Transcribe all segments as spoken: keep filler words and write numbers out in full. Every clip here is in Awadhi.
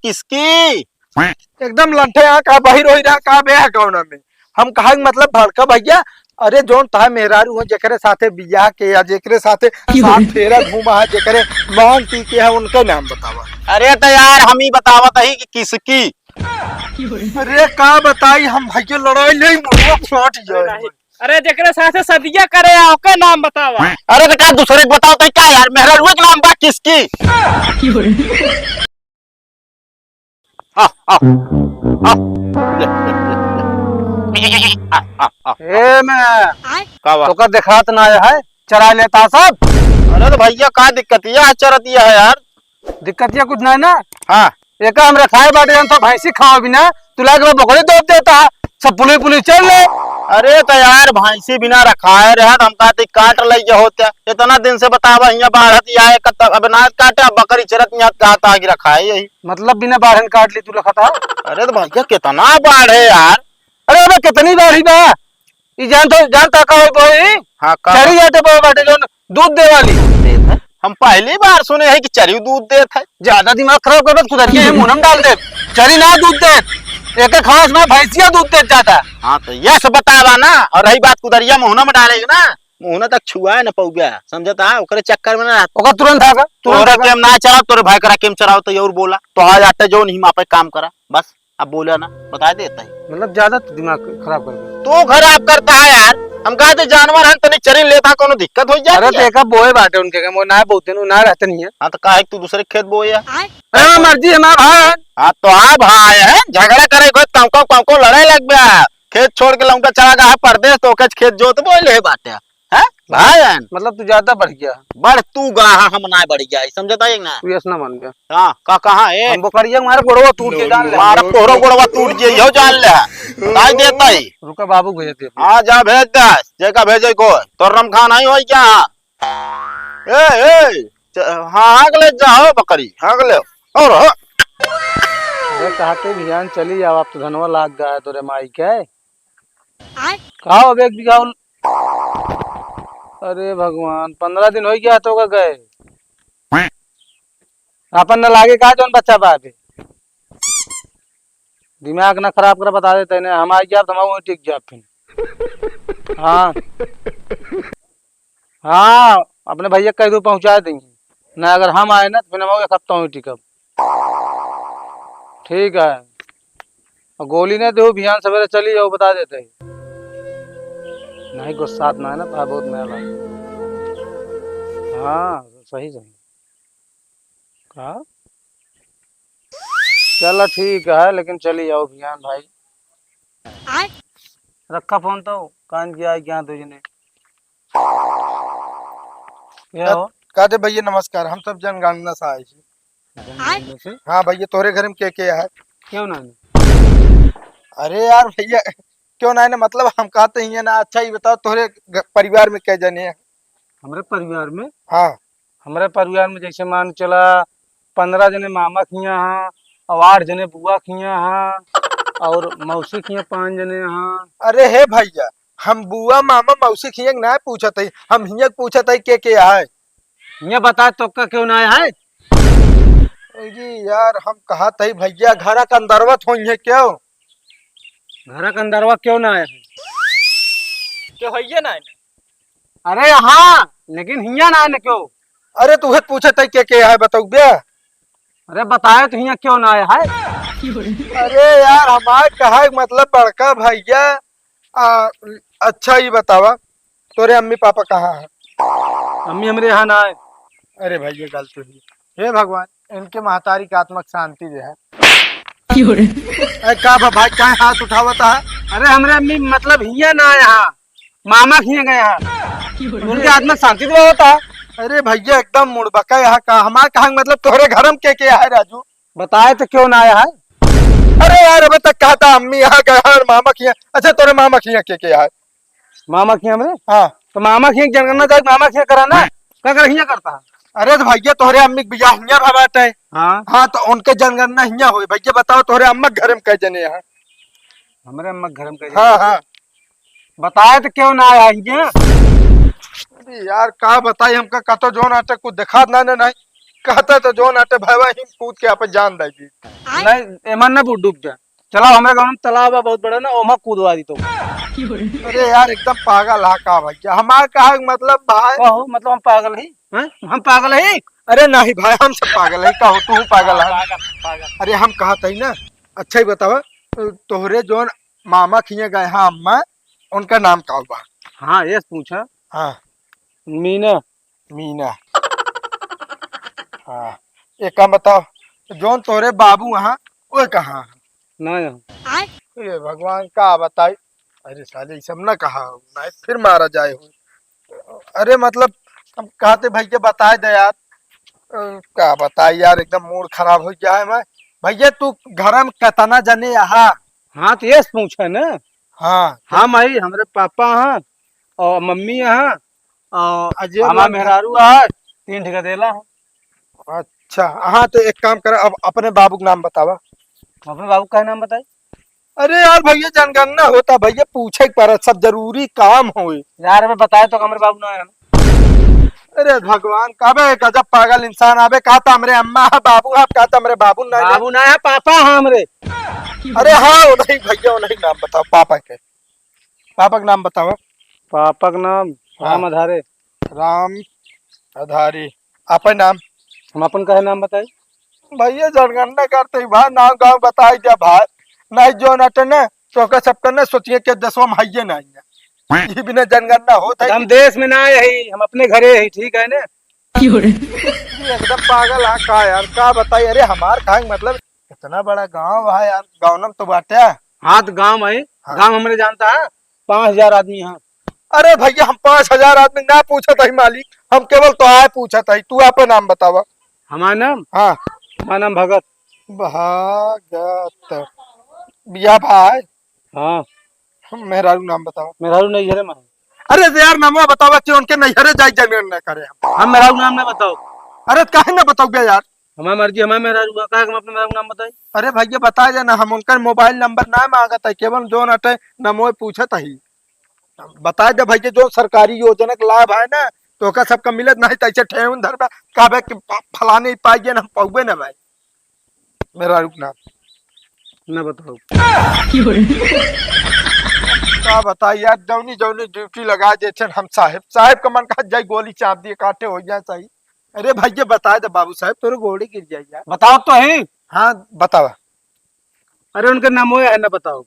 किसकी? एकदम लंठे यहाँ का बहिर होई रहा का बे है कौन में? हम कहा कि मतलब भड़का भैया, अरे जौन तहा मेहरारू हो जेकरे साथे बियाह के या जेकरे साथे सात फेरा घूमा है, जेकरे मांग टीके है, उनके नाम बतावा। अरे तो यार हम ही बतावत ही कि किसकी। अरे का बताई हम भैया, लड़ाई नहीं मुड़वा फाट जाए। अरे जेकरे साथे सदिया करे आ, ओके नाम बतावा। अरे तो का दूसरे के बताओ तो का यार, मेहरारू के नाम बा किसकी? आ, आ, आ, ले, ले, ले, ले। आ, आ, आ। ए मैं का बा? तोका देखात ना है, चरा लेता सब। अरे तो भैया का दिक्कतिया है, चरतिया है यार। दिक्कतिया कुछ नहीं ना। हाँ। एका हम रखाए बाटे, हम तो भैंसी खाओ बिना, तू लाके बकरी दूध देता, सब पुली पुली चल ले। अरे तो यार भैंसी बिना रखाए रहत, हम कहते काट ले ये होते। इतना दिन से बतावा हियाँ बाढ़त आए, कब तक अब ना काटे, अब बकरी चरत यहाँ कहा ताकि रखाए यही। मतलब बिना बाढ़न काट ली तू लखत हा? अरे तो भैया कितना बाढ़ है यार। अरे अबे कितनी बाढ़ी बा? ई जान तो, जानता का होई बोई? हाँ, का चरी बा? आटे बोए बाटे जौन दूध दे वाली। देत है। हम पहली बार सुने हैं कि चरी दूध देत है। ज्यादा दिमाग खराब करबे तो कुदरिया ही मुंह में डाल दे। चरी ना दूध देत, एक खास में भैंसिया दूध देत ज्यादा। हाँ, तो यह सब बतावा ना। और रही बात कुदरिया मुंह में डालेगी ना, मुंह तक छुआ न पौबे, समझता है? ओकरे चक्कर में ना। ओकर तुरंत आगा, तुरंत तोहरे आगा। केम ना चलाओ, तोरे भाई करा केम चलाओ तो ये और बोला। तो आ जाते जो नहीं मापे काम करा, बस। अब बोला ना, बता देता है। मतलब ज्यादा तो दिमाग खराब कर दे। तू खराब करता है यार, हम कहा थे जानवर हैं, तनी चरी लेता, कोनो दिक्कत हो जाती अरे है। देखा बोए बाटे उनके के, वो ना बोते नु ना रहते नहीं है। हाँ तो काहे तू दूसरे खेत बोए है? अरे मर्जी है ना भाई। हाँ तो हाँ भाई है, झगड़ा करे कोई कांको कांको लड़ाई लग गया, खेत छोड़ के लौंडा चला गया है परदेस, तो ओके खेत जोत बोए ले बाटे। हैं? भाई हैं। मतलब तू ज्यादा बढ़ गया। बढ़ तू गा, हाँ, हम ना बढ़ गया, समझता है ना? तू ऐसा ना मान गया। हाँ, का कहाँ है? हम बकरिया के मारे गोड़वा टूट के जान ले। मारा तोहरो गोड़वा टूट गया, यो जान ले। बताई देता ही। रुका बाबू भेज दे। हाँ, जा भेज दे, जेका भेजे को। तोर रमखा नहीं होई क्या? ए, ए, च-, हाँ, हाँक ले जाओ बकरी, हाँक ले। और हो। अरे कहते भियान चली जाओ, आप तो धनवा लाग गया है तोरे माई के। आय? का हो बे, एक बीघा उल-, अरे भगवान, पन्द्रह दिन हो गया तो का गए। आपन न लागे का जौन बच्चा बा अबे। दिमाग ना खराब कर, बता देते हैं, हम आ गया तो हम वहीं टिक जाब फिर। हाँ। हाँ, अपने भैया कह दो पहुँचा देंगे। ना अगर हम आए ना तो फिर हम एक हफ्ता वहीं टिकब। ठीक है। और गोली ना दो, बिहान सवेरे चली जाओ, बता देते हैं। नहीं गुस्सात ना है ना, तो बहुत नया लगा। हाँ, सही सही। का? चला ठीक है, लेकिन चली जाओ बिहान भाई। आय? रखा फोन तो, कान किया है क्या दो जने? क्या हो? का दे भैया नमस्कार, हम सब जनगणना से आए छी। जनगणना से? हाँ भैया, तोहरे घर में के के है? क्यों ना है? अरे यार भैया, क्यों ना है ना, मतलब हम कहते ही है ना, अच्छा ही बताओ तोहरे घ-, परिवार में कै जने हैं? हमरे परिवार में? हाँ। हमरे परिवार में जैसे मान चला पन्द्रह जने मामा खिया हैं, और आठ जने बुआ खिया हैं, और मौसी खिया पाँच जने हैं। अरे हे भैया, हम बुआ, मामा, मौसी खिया के ना पूछत हई, हम हिया के पूछत हई के के आए। हिया बता तो का क्यों ना आए है? अरे यार, हम कहत हई भैया, घरा के अंदरवा तो होई है क्यों? घरा के अंदरवा क्यों ना आए है? क्यों होइए ना आए? अरे हाँ, लेकिन हिया ना आए ना क्यों? अरे तू है पूछत हई के के आए, बताऊ बे? अरे बताए तो हिया क्यों ना आए है? अरे यार, हमार कहा मतलब बड़का भैया, आ, अच्छा ही बतावा, तोरे अम्मी पापा कहाँ हैं? अम्मी हमरे यहाँ ना आए। अरे भाई, ये गलती हुई। हे भगवान, इनके महतारी के आत्मा के शांति दे है। क्यों रे? अरे का बा भाई, काहे हाथ उठावता है? अरे हमरे अम्मी मतलब हिया ना आए यहाँ, मामा खिया गए हैं। क्यों रे? उनके आत्मा के शांति तो होता है। अरे भैया, एकदम मुड़बका यहाँ का, हमार कहा मतलब तोहरे घर में के के है राजू? बताए तो क्यों ना आया है? अरे यार, अबे तक कहता अम्मी यहाँ गया है और मामा खिया। अच्छा, तोरे मामा खिया के के है? मामा खिया हमरे? हाँ। तो मामा खिया जनगणना जाए, मामा खिया कराना। का कर हिया करता है? अरे तो भैया, तोहरे अम्मी के बियाह हिया भा बाटे। हाँ। हाँ, तो उनके जनगणना हिया होई। भैया बताओ, तोहरे अम्मा के घर में कै जने हैं? हमरे अम्मा के घर में कै जने? हाँ, हाँ। बताए तो क्यों ना आया हिया? अरे यार, का बताई, हमका कतो जोन आटे कुछ देखात ना, ना, नहीं। कहता तो जौन अटे भयवा ही कूद के आपन जान दे दी। नहीं, एमन ना बूड़ डूब जा। चला, हमरे गाँव में तालाब बा बहुत बड़ा ना, ओमा कूदवा दी तो। अरे यार, एकदम पागल हा का भैया? हमार कहा मतलब भाई। कहो, मतलब हम पागल ही? हैं? हम पागल ही? अरे नहीं भाई, हम सब पागल ही। कहो, तू पागल है? पागल, पागल। अरे हम कहा तही ना। अच्छा ही बतावा, तोहरे जौन मामा खिया गए हैं अम्मा, उनका नाम का बा? हाँ, ये पूछा। हाँ। मीना। मीना। हाँ। एक काम बताओ, जौन तोरे बाबू वहाँ, वो कहाँ है? ना यहाँ। ये भगवान का बताई। अरे साले, ये सब ना कहा, नहीं फिर मारा जाए हो। अरे मतलब, हम कहते भैया बताए दे यार। अ, का बताई यार, एकदम मूड खराब हो गया है मैं। भैया, तू घर में कितना जने यहाँ? हाँ, तो ये पूछा ना। हाँ। हम आई, हमरे पापा हैं और मम्मी हैं और अजय हमार बाबू मेहरारू है, तीन ठे गदेला है। अच्छा, हाँ, तो एक काम कर, अब अपने बाबू का नाम बतावा। अपने बाबू का नाम बताई? अरे यार भैया, जनगणना होता भैया, पूछे के पड़त, सब जरूरी काम होए। यार, मैं बताए तो हमरे बाबू ना है। अरे भगवान, का बे गजब पागल इंसान आबे, का तो हमरे अम्मा है, बाबू है, का तो हमरे बाबू ना है। बाबू ना है, पापा है हमरे। अरे हाँ, वो नहीं भैया, वो नहीं, नाम बताओ पापा के। पापा के नाम बताओ। पापा के नाम हाँ। राम आधारे। राम आधारी। आपन नाम? हम अपन कहे नाम बताई? भैया जनगणना करते ही भाई नाम गाँव बताई दे भाई। नहीं जो नटने तो ओकर सबके न सोचिए कि देशवा में हइये नहीं है। ये बिना जनगणना होत है हम कि देश में ना है, हम अपने घरे है, ठीक है ना? क्यों रे? ये एकदम पागल है का यार, का बताई? अरे हमार खाए मतलब इतना बड़ा गाँव है यार, गाँव नाम तो बाटे। हाँ, तो गाँव है, हाँ। गाँव हमरे जानता है, पाँच हजार आदमी है। अरे भैया, हम पाँच हजार आदमी ना पूछत हई मालिक, हम केवल तो आए पूछत हई। तू आपन नाम बतावा। हमार नाम? हाँ। हमार नाम भगत। भगत। बिया भाई। हाँ। हम मेहरारू नाम बतावा। मेहरारू नैहरे में है। अरे तो यार, नामवा बतावा कि उनके नैहरे जाई जाने ना करे हम। हम मेहरारू नाम ना बताओ। अरे काहे ना बताओ बे यार? हमार मर्जी, हमार मेहरारू बा, काहे हम अपने मेहरारू नाम बताई? अरे भैया, बता देना, हम उनकर मोबाइल नंबर ना मांगत है, केवल जोन अटे नमोए पूछत ही। बता दे भैया, जो सरकारी योजना के लाभ है ना, तो ओकर सबका मिलत नहीं, तो ऐसे ठेहुन धरबा, कहबे कि फ-, फलाने ही पाई गए ना, हम पौबे ना भाई। मेहरारू नाम। ना बताओ। का बताई यार, जौनी जौनी ड्यूटी लगा देते हम साहेब, साहेब का मन कहा जाए गोली चाप दिए, काटे हो जाए सही। अरे भैया, बता दे बाबू साहेब, तोरे गोड़े गिर जाए यार। बताओ तो ही। हाँ, बतावा। अरे उनके नामो है ना, बताओ।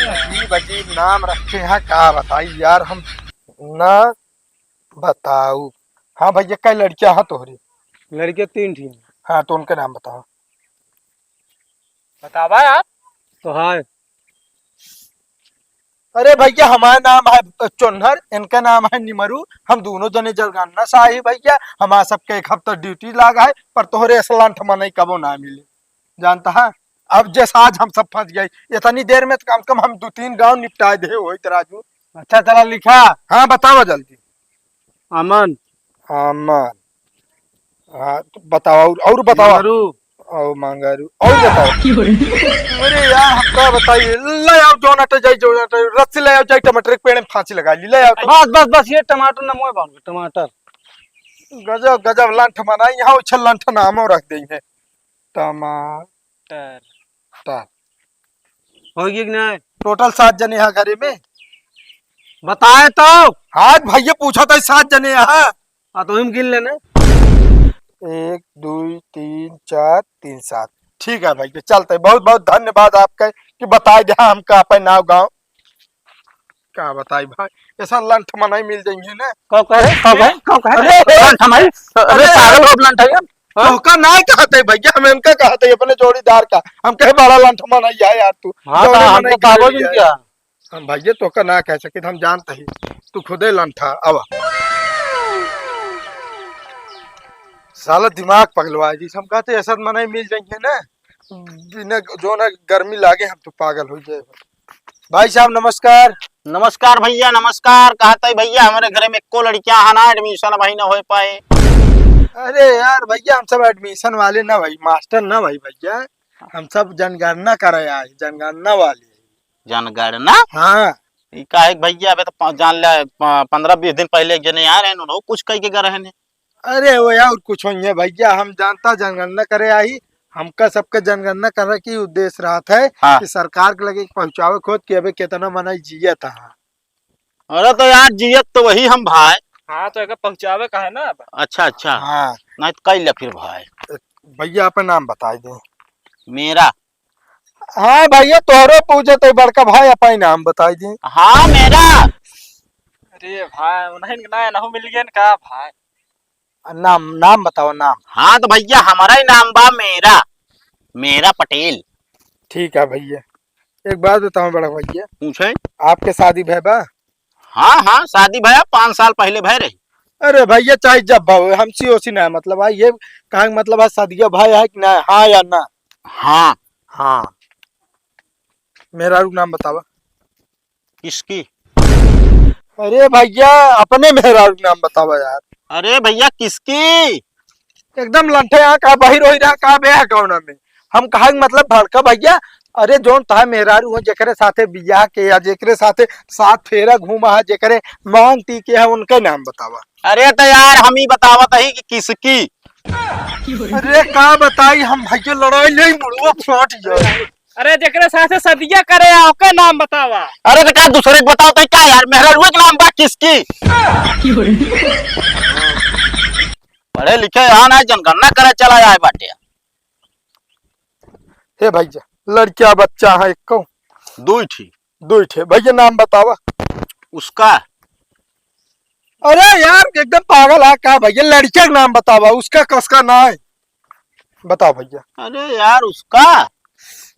अजीब अजीब नाम रखे हैं, का बताई यार हम। ना बताऊ। हाँ भैया, कई लड़कियां हैं तोहरी? लड़कियां तीन ठी। हाँ, तो उनके नाम बताओ। बतावा यार। तो हाय। अरे भैया, हमारा नाम है चोन्हर, इनका नाम है निमरू। हम दोनों जने जलगाना साही भैया। हमारा सबके एक हफ्ता ड्यूटी लागा है, पर तोहरे ऐसा लंठ मनई कबो ना मिले, जानता है? अब जैसे आज हम सब फंस गए, इतनी देर में तो कम से कम हम दो तीन गांव निपटा दे होइत राजू। अच्छा, चला लिखा। हाँ, बतावा जल्दी। अमन। अमन। हाँ, तो बतावा, और, और बतावा। मंगरू। और मंगरू, और बतावा। अरे यार, हम का बताई, ले आओ, जो ना तो जाई, जो ना तो रस्सी ले आओ, जाई टमाटर के पेड़ में फांसी लगा ली, ले आओ तो। बस, बस, बस, ये टमाटर ना मोए बांध, टमाटर। गजब, गजब लंठ मनाई, यहाँ उछल लंठ नामो रख देई है। टमाटर। टा। होई कि नहीं? टोटल सात जने यहाँ घरे में। बताए तो। हाँ भैया, पूछा था, सात जने यहाँ। हाँ, तो हम गिन लेने। एक, दो, तीन, चार, तीन, सात। ठीक है भैया, चलते। बहुत बहुत धन्यवाद आपका कि बताई दिया हमका अपन नाव गाँव। का बताई भाई, ऐसा लंठ मनई मिल जाएंगे ना। का कहे? का कहे? का कहे? अरे, लंठ मनई? अरे, अरे, पागल हो, लंठ है? हाँ? तोहका ना कहते भैया, हम इनका कहते, अपने जोड़ीदार का। हम कहे, "बड़ा लंठ मनई है यार तू।" हाँ, तो जौने हमको मनई का बोल है। क्या? हम भैया तोहका ना कह सके, हम जानते ही, तू खुदे लंठा। अब साला दिमाग पगलवा है जी, हम कहते, "ऐसा मनई मिल जाएंगे ना, बिना जो ना गर्मी लागे, हम तो पागल हो जाए।" भाई साहब, नमस्कार। नमस्कार भैया, नमस्कार। कहत है भैया, हमरे घरे में एको लड़कियां है ना, admission अबहीं ना हो पाए। अरे यार भैया, हम सब admission वाले ना भाई, मास्टर ना भाई भैया, हम सब जनगणना करे आए, जनगणना वाले। जनगणना? हाँ। ई काहे के भैया, अबे तो प-, जान ले, प-, पन्द्रह बीस दिन पहले एक जने आए रहे, उन्होंने कुछ कह के गए रहे ने। अरे वो यार, कुछ होइए भैया, हम जानता जनगणना करे आई, हमका सबके जनगणना करे की उद्देश्य रहत है हाँ। कि सरकार के लगे पहुँचावे खोद कि अबे कितना मनई जियत है। अरे तो यार, जियत तो वही हम भाई। हाँ, तो एकर पहुँचावे का है ना अब। अच्छा, अच्छा। हाँ। नहीं तो कई ले फिर भाई। भैया, अपन नाम बताई दे। मेरा। हाँ भैया, तोहरो पूछे तो बड़का भाई, अपन नाम बताई दे। हाँ, मेरा। अरे भाई, उन्हें ना, ना मिल गए का भाई? नाम, नाम बताओ, नाम। हाँ, तो भैया, हमारा ही नाम बा मेरा, मेरा पटेल। ठीक है भैया, एक बात बताओ बड़ा भैया। पूछे? आपके शादी भय बा? हाँ, हाँ, शादी भया, पाँच साल पहले भय रही। अरे भैया, चाहे जब भाव, हमसे ओसी ना है, मतलब, हाँ, ये कहा कि मतलब, हाँ, शादिया भाई है कि ना, हाँ या ना? हाँ। हाँ। मेहरारू के नाम बतावा। किसकी? अरे भैया, अपने मेहरारू के नाम बतावा यार। अरे भैया, किसकी? एकदम लंठे यहाँ का बहिर होई रहा का बे है कौना में? हम कहा कि मतलब भड़का भैया, अरे जौन तहा मेहरारू हो, जेकरे साथे बियाह के या जेकरे साथे सात फेरा घूमा है, जेकरे मांग टीके है, उनके नाम बतावा। अरे तो यार, हम ही बतावत ही कि किसकी। अरे का बताई हम भैया, लड़ाई नहीं मुड़ुआ फाट जाए। अरे जेकरे साथे सदिया करे आ, ओके नाम बतावा। अरे तो का दूसरे के बताओ तो का यार, मेहरारुआ के नाम बा किसकी? पढ़े लिखे यहाँ ना, जनगणना करे चला आए बाटे। हे भैया, लड़किया बच्चा है एको? दुई ठी। दुई ठे। भैया नाम बतावा। उसका। अरे यार, एकदम पागल है का भैया? लड़किया के नाम बतावा, उसका कसका ना है। बताओ भैया। अरे यार, उसका।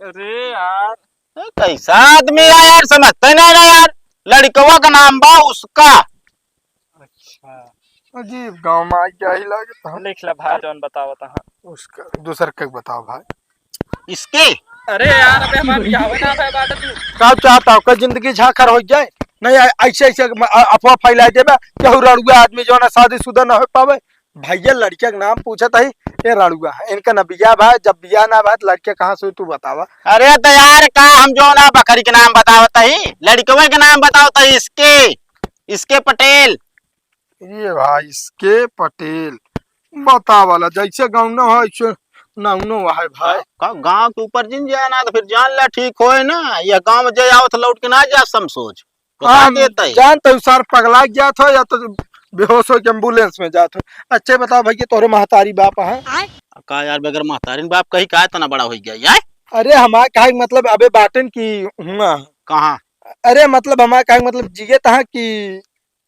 अरे यार। ए, कैसा आदमी है यार, समझते नहीं ना यार। लड़कवा का नाम बा उसका। अच्छा। अजीब गाँव में आई जाए लागे तो हम। लिख ला भाई, जौन बतावत हाँ। उसका, दूसर के बताओ भाई। इसके? अरे यार, अबे हमार बियाह ना भय बाटे तू। का चाहता हो, का जिंदगी झाखर हो जाए? नहीं, ऐ-, ऐसे, ऐसे म-, अ-, अफवाह फैला देबे, केहू रड़ुआ आदमी जौन है शादीशुदा ना हो पावे। भैया लड़किया के नाम पूछत ही, ये रड़ुआ है, इनका ना बियाह भा, जब बियाह ना भा, तो लड़किया कहाँ से हुई, तू बतावा। अरे तो यार, का हम जौन है बकरी के नाम बतावत ही, लड़कवे के नाम बतावत ही, इसके, इसके पटेल। ये भाई, इसके पटेल, बतावा ला, जैसे गाँव ना हो, ऐसे नाउनो है भाई। का गाँव के ऊपर जिन जाना, तो फिर जान ला, ठीक होए ना, यह गाँव में जे आवत लौट के ना जा समसोच। बता हम देता है। जानत हूँ सर, पगला जात हो या तो बेहोश हो के एम्बुलेंस में जात हो। अच्छे बताओ भैया, तोहरे महतारी बाप है? का यार, बगैर महतारी बाप कहीं का इतना बड़ा हो गया यार? अरे हमार कहे के मतलब अबे बाटेन की हुआ। कहाँ? अरे मतलब हमार कहे के मतलब जियत है कि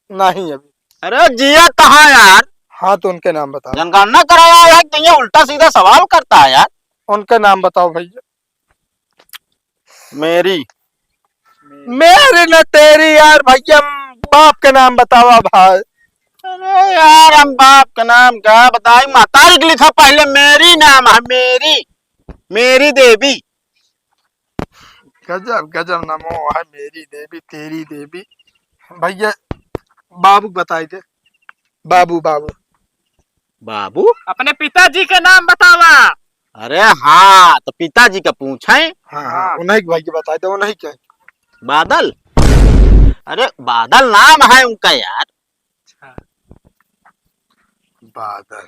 नहीं अभी? अरे जियत है यार। हाँ, तो उनके नाम बताओ। जनगणना कराया है कि ये उल्टा सीधा सवाल करता है यार। उनके नाम बताओ भैया। मेरी। मेरी न तेरी यार भैया, बाप के नाम बतावा भाई। अरे यार, हम बाप के नाम का बताई, महतारी के लिखा पहले, मेरी नाम है, मेरी, मेरी देवी। गजब, गजब नामो है, मेरी देवी, तेरी देवी। भैया, बाबू बताई दे। बाबू, बाबू। बाबू? अपने पिताजी के नाम बतावा। अरे हाँ, तो पिताजी का पूछे। हाँ, हाँ, हाँ। उन्हीं के भाई के बताई दे, उन्हीं के। बादल? अरे, बादल नाम है उनका यार। अच्छा। बादल।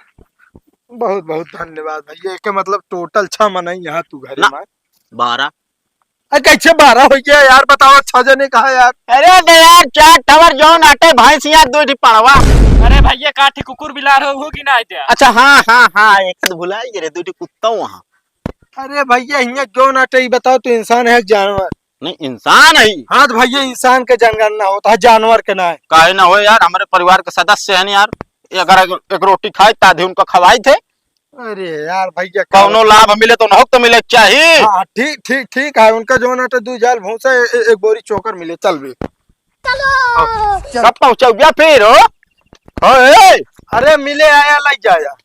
बहुत, बहुत धन्यवाद भैया। एके मतलब टोटल छह मनई यहाँ तू घरे ना, में। बारह। अरे कैसे बारह हो गया यार, बताओ, छह जने कहा यार। अरे बे यार, चार ठवर जौन आटे भैंसिया, दो ठी पड़वा। अरे भैया, का ठी कुकुर बिलार हो, हो कि ना आते? अच्छा, हाँ, हाँ, हाँ, एक तो भुला ही रे, दो ठी कुत्ता वहाँ। अरे भैया, हियाँ जौन आटे, ई बताओ, तू इंसान है कि जानवर? नहीं, इंसान है। हाँ, तो भैया, इंसान के जनगणना होता है, जानवर के ना है। काहे ना हो यार, हमारे परिवार के सदस्य हैं यार, ये अगर एक, एक रोटी खाए, ताधे उनको खवाई थे। अरे यार भैया, का कौनो बताई? लाभ मिले तो उनको तो मिले के चाहिए। हाँ, ठीक, ठीक, ठीक है, उनका जौन आटे, दो जाल भूसा, ए-, ए-, एक बोरी चोकर मिले, चल बे। चलो। कब पहुँचौबिया फिर हो? हो, ए? अरे मिले आया, लग जाया।